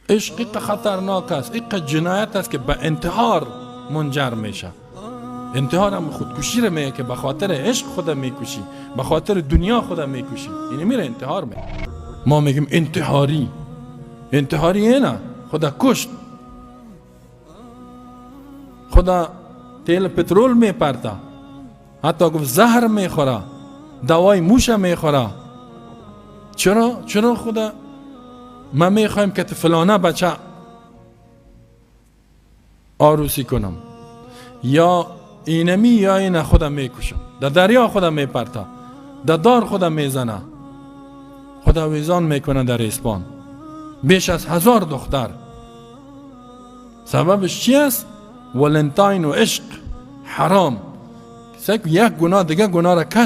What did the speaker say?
عشق ایقه خطرناک است، ایقه جنایت است که به انتحار منجر میشه. انتحار هم خودکشی رو میگه که به خاطر عشق خود میکشی، به خاطر دنیا خود میکشی، یعنی میره انتحار می. ما میگیم انتحاری، انتحاری اینه خدا کشت، خدا تیل پترول میپرتا، حتی گفت زهر میخوره، دوای موشه میخوره. چرا؟ چرا خدا ما میخوایم که فلانه بچه عروسی کنم یا اینمی یا این، خودم میکشم، در دریا خودم میپرتا، در دار خودم میزنه، خدا ویزان میکنه. در اسپان بیش از 1000 دختر. سببش چی است؟ ولنتاین و عشق حرام. یک گناه دیگه گناه را کش.